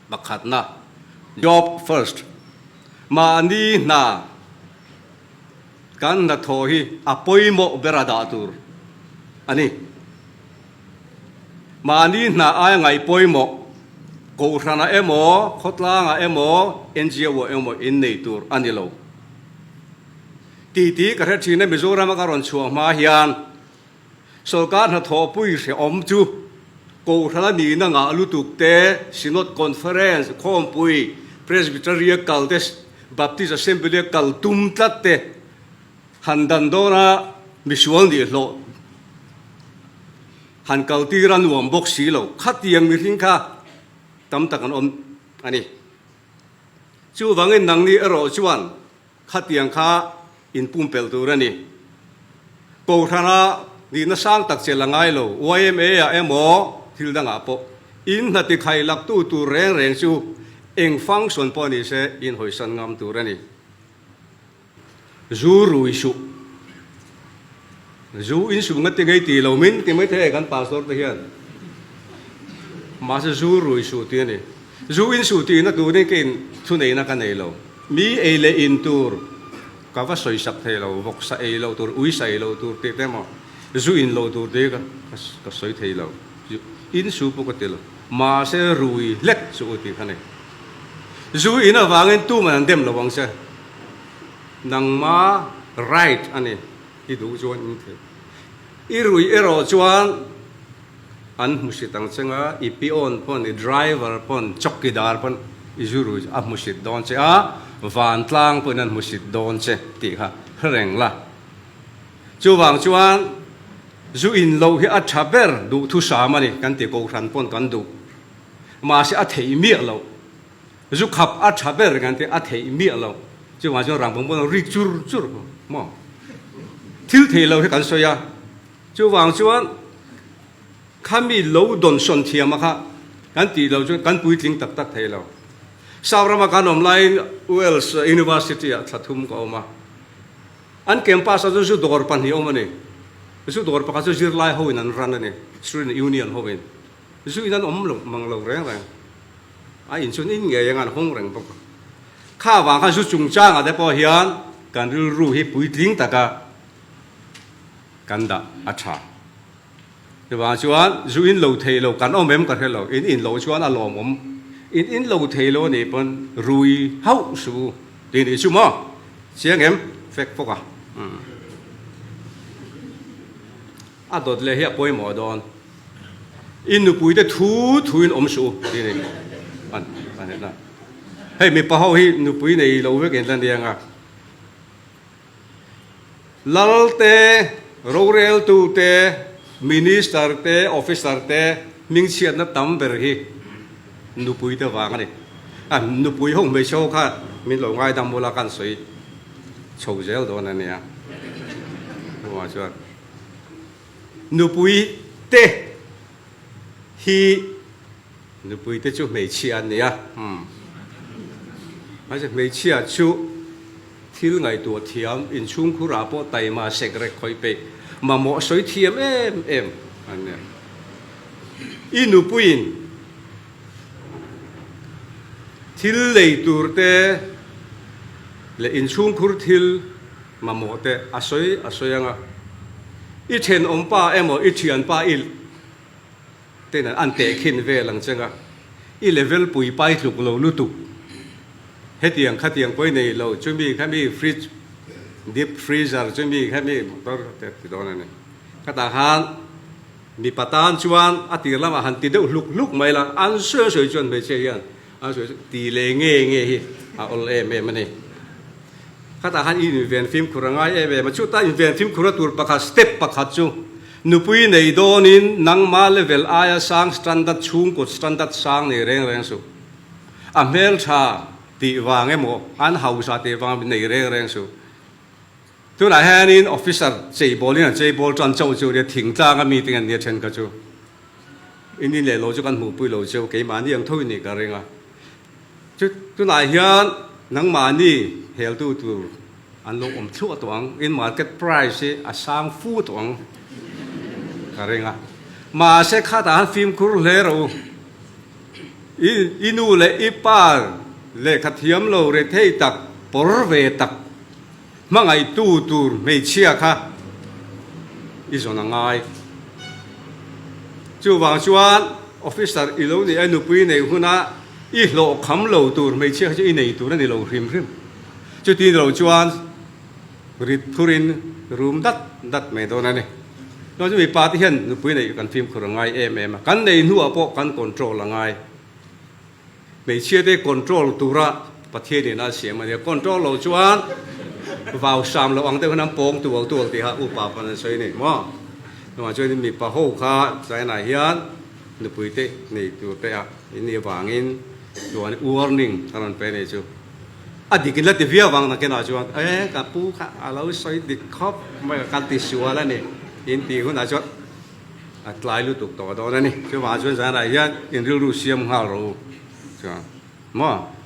Pakhatna, Job first, mahni hna kan hnathawh hi a pawimawh bera dah tur a ni. Mahni hna aia ngaih pawimawh, kohhranah emaw, khawtlangah emaw, NGO-ah emaw innei tur a ni lo. Titi ka hre thin a, Mizorama ka rawn chhuah hma hian Sawrkar hnathawhpui hrehawm chu Kohhran a nihna ngah lutuk te, Synod Conference, Khawmpui, Presbytery-a kal te, Baptist Assembly-a kal tum tlat te han dan dawna misual nih hlawh han kal tir a nuam bawk si lo. Khatiang mihring kha tam tak an awm a ni. Chuvangin nangni erawh chuan Khatiang kha inpumpelh tur a ni. Kohhrana nihna sang tak chelh a ngai lo, YMA-ah emaw thil dangah pawh. In hna tikhai laktu tur reng reng chu eng function pawh ni se in hawisan ngam tur a ni. Zu rui suh. Zu in suh ngati ngei ti lo min ti maithei kan pastor te hian. Mahse zu rui suh tih a ni. Zu in suh tihna turin ka in thuneihna ka nei lo. Mi ei leh in tur ka va sawi sak thei lo, vawksa ei loh tur, uisa ei loh tur tih te emaw, zu in loh tur tih ka sawi thei lo. In su pawh ka ti lo. Mahse rui hlek chu u tih kha ni. Zu in avangin tuman an dem lo ang che. Nangma right a ni, i duh chuan in thei. I rui erawh chuan an hmusit ang che nga, i peon pawn, i driver pawn, chawkidar pawn i zu rui a hmusit dawn che a, vantlang pawhin an hmusit dawn che tih kha hre reng la. Chuvang chuan zu in loh hi a tha ber duhthusam a ni kan ti kohhran pawn kan duh. Mahse a theih miah loh. Zu khap a tha ber kan ti a theih miah lo. Chuvang chuan rang pawng pawn a ri chur chur maw? Thil thei lo hi kan sawi a. Chuvang chuan khami lo dawnsawn thiam a kha kan tih lo chuan kan puitling tak tak thei lo. South rama kan awm laiin Wales University ah thla thum ka awm a. An campus ah chuan zu dawr pahnih awm a ni. Zu dawr pakhat chu zirlai ho in an run a ni, Student Union ho in. Zu in an awm lo mang lo reng reng. A in chuan in ngei anga an hawng reng bawk a. Kha avang khan zu chungchangah te pawh hian kan rilru hi puitling taka kan dah a tha. Chuvang chuan zu in lo thei lo kan awm em ka hre lo, in in loh chuan a lawmawm. In in lo thei lo a nih pawn rui hauh suh u tih nih chu maw? Chiang em? Fek fawk a. A dawt leh hi a pawimawh dawn. I nupuite thu thuin awm suh u tih a ni. An an en a. Hei mipa ho hi nupui nei lo vek in la nia nga. Lal te, roreltu te, minister te, officer te hmingchhiatna tam ber hi nupuite vang a ni. A nupui ho hmeichhe ho kha min lo ngaidam ula kan sawi chho zel dawn a nia. Chuvang chuan. Nupui te hi nupui te chu hmeichhia an ni a, mahse hmeichhia chu thil ngaihtuah thiam, inchhungkhur ah pawh taima sek rek khawih peih, mamawh sawi thiam em em an ni a. I nupuiin thil lei tur te leh inchhungkhur thil Mamawh te a sawi a sawi anga, i thenawm pa emaw i thianpa i ten an tehkhin vel ang cheng a, i level pui pai tluk lo lutuk, hetiang khatiang pawh i nei lo, chumi khami fridge, deep freezer chumi khami motor te ti dawn a ni. Khatah khan mipa tan chuan a tir lamah han ti deuh hluk hluk mai la, an sawi sawi chuan hmeichhia hian an sawi ti leh nge nge hi a awl em em a ni. Khatah khan i inven fimkhur a ngai em em a, chutah inven fimkhur a tur pakhat step pakhat chu nupui nei dawnin nangma level aia sang standard chhungkaw standard sang nei reng reng suh. A hmeltha tih vang emaw an hausa tih vang nei reng reng suh. Tunah hianin officer cheibawlin an cheibawl tan chauh chu nia thingtlanga meeting an nia then kha chu in in leh lo chu kan hmuhpui lo cheu keimahni ang tho in nih ka ring a. Chu tunah hian nangmahni heltu tur an lo awm thluah tawh ang, in market price hi a sang fu tawh ang ka ring a. Mahse khatah han fimkhur hle rawh u. I i nu leh i pa lehkha thiam lo rethei tak, pawr ve tak, hmangaihtu tur hmeichhia kha i zawn a ngai. Chuvang chuan officer i lo nih a nupui neih huna i hlawh kham lo tur hmeichhia kha chu i nei tur a ni lo hrim hrim. Chuti ni lo chuan rit phurin rum dat dat mai dawn a ni. Chuan chu mipa te hian nupui neih kan fimkhur a ngai em em a, kan nei hnuah pawh kan control a ngai. Hmeichhia te control tura Pathianin a siam a nia, control lo chuan vau hram loh ang deuh hian an pawng tual tual tiha upa pawn an sawi a ni maw. Chuvang chuan mipa ho kha China hian nupui te nei tur te a in nih avangin chuan warning a rawn pe a ni chu. A dik in la ti viau vang nakinah chuan e ka pu kha a lo sawi dik khawp mai a kan ti sual a ni in tih hunah chuan a tlai lutuk tawh dawn a ni. Chuvangah chuan zanah hian in rilru siam nghal rawh u chuan maw.